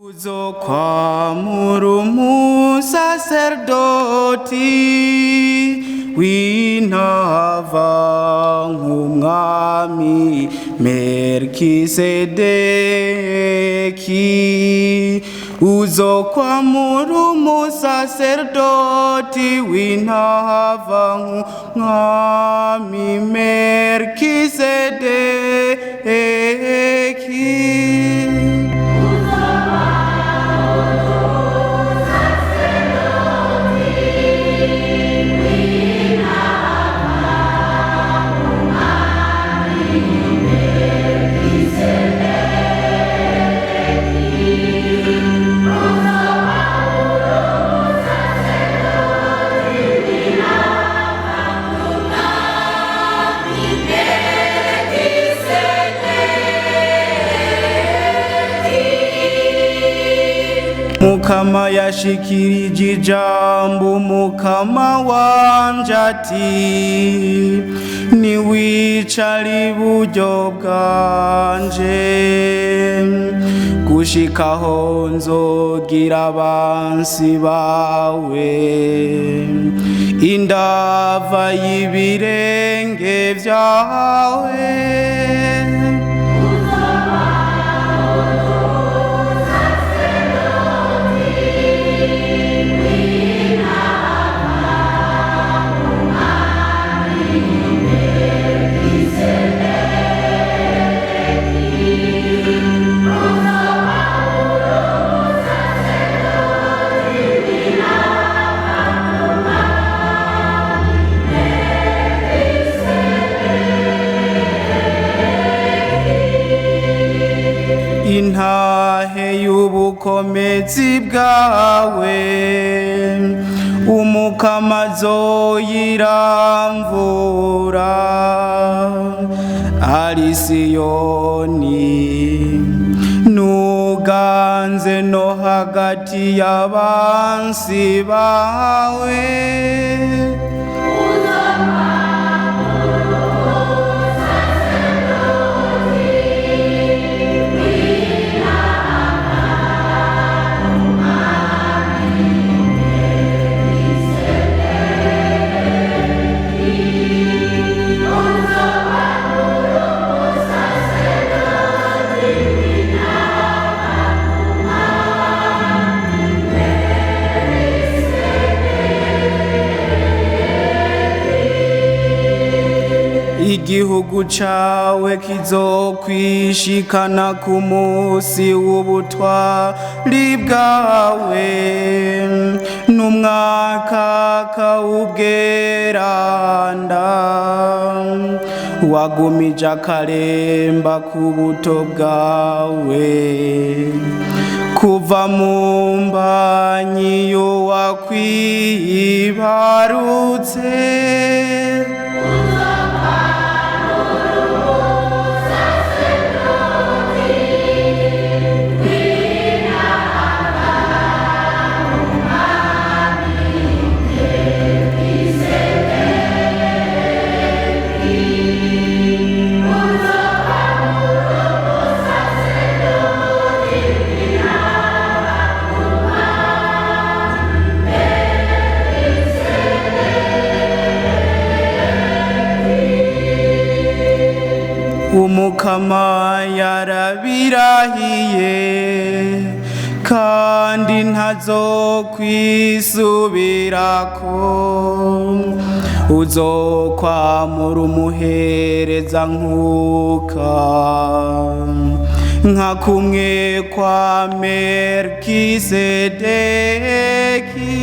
Uzokwamura umusaserdoti w'intava nk'umwami Melkisedeki. Uzokwamura umusaserdoti w'intava nk'umwami Melkisedeki. Mukama yashikirije ijambo umukama wanje ati: niwicare iburyo bwanje gushikaho nzogira abansi bawe indava y'ibirenge vyawe. Intahe y'ubukomezi bwawe umukama azoyiramvura ari Siyoni, nuganze no hagati y'abansi bawe. Igihugu cawe kizokwishikana ku musi w'ubutwari bwawe, n'umwaka kawubweranda wagumije akaremba ku buto bwawe, kuva mu mbanyi y'uwakwibarutse. Umukama yarabirahiye kandi ntazokwisubirako, uzokwamura umuhereza nkuka nka kumwe kwa Melkisedeki.